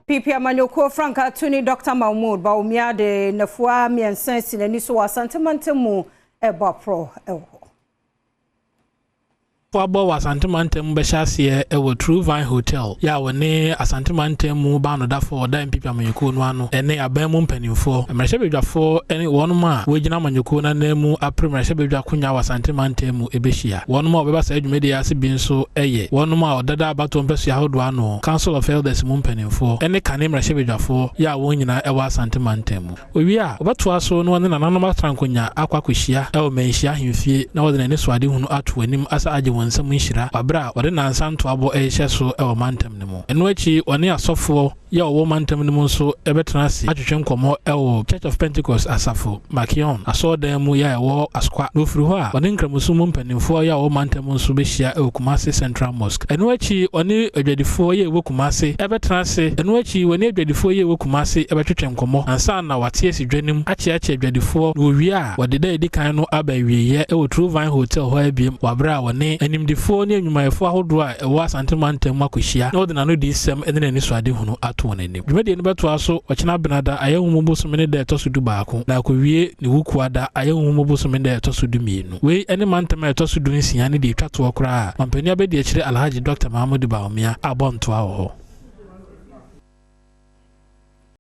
NPP amanyɔkuo frankaa tuni Dr. Mahmood Bawumia de nnafua 3 si n'ani so wɔ Asante mantam mu ɛbɔ aporɔ ɛwɔ hɔ. Abɔ wɔ Asante mantam mu bɛhyɛ aseɛ wɔ True Vine Hotel yɛ a wɔne Asante mantam mu baanodafoɔ ɔda NPP amanyɔkuo no ano ne aban mu mpanimfoɔ, mmarahyɛbadwafoɔ ne wɔnom a wɔgyina amanyɔkuo no anan mu apere mmarahyɛbadwa akonnwa wɔ Asante mantam mu bɛhyia. Wɔnom a wɔbɛba saa dwumadie ase bi nso yɛ wɔnom a wɔdada abatoɔ mpasua ahodoɔ ano, Council of Elders mu mpanimfoɔ ne kane mmarahyɛbadwafoɔ yɛ a wɔn nyinaa wɔ Asante mantam mu. Owie a, wɔbɛtoa so na wɔne nananom atra nkonnwa akɔ akɔhyia wɔ Manhyia Ahemfie na wɔde n'anisoadehunu ato anim asa agye wɔn nsam nhyira wɔ bere a wɔde nnansa ntoabɔ rehyɛ so wɔ mantam no mu. Ɛno akyi, wɔne asɔfoɔ yɛ a wɔwɔ mantam no mu nso bɛtena ase atwetwe nkɔmmɔ wɔ Church of Pentecost Asafo, Makion, asɔredan mu yɛ a ɛwɔ Asokwa. Na wɔfiri hɔ a, wɔne Nkramosom mu mpanimfoɔ yɛ a wɔwɔ mantam mu nso bɛhyia wɔ Kumasi Central Mosque. Ɛno akyi, wɔne adwadifoɔ yɛ a ɛwɔ Kumasi bɛtena ase. Ɛno akyi, wɔne adwadifoɔ yɛ a ɛwɔ Kumasi bɛtwetwe nkɔmmɔ ansa na wɔate asi dwa no mu akyeakyea adwadifoɔ na wɔwie a, wɔde da a ɛdi kan no aba awieeɛ wɔ True Vine Hotel hɔ ara bio wɔ berɛ a wɔne animdefoɔ ne nnwumayɛfoɔ ahodoɔ a ɛwɔ Asante mantam mu akɔhyia na wɔde n'anodisɛm ne n'anisoadehunu ato wɔn anim. Dwumadie no bɛtoa so ɔkyena Benada Ayɛwomu bosome ne da a ɛtɔ so 11 na akɔwie ne Wukuada Ayɛwomu bosome da a ɛtɔ so 12. Wei ne mantam a ɛtɔ so 16 ne deɛ ɛtwa toɔ koraa a Mampanin Abadiakyire Alhaji Dɔkta Mahamudu Bawumia abɔ ntoa wɔ hɔ.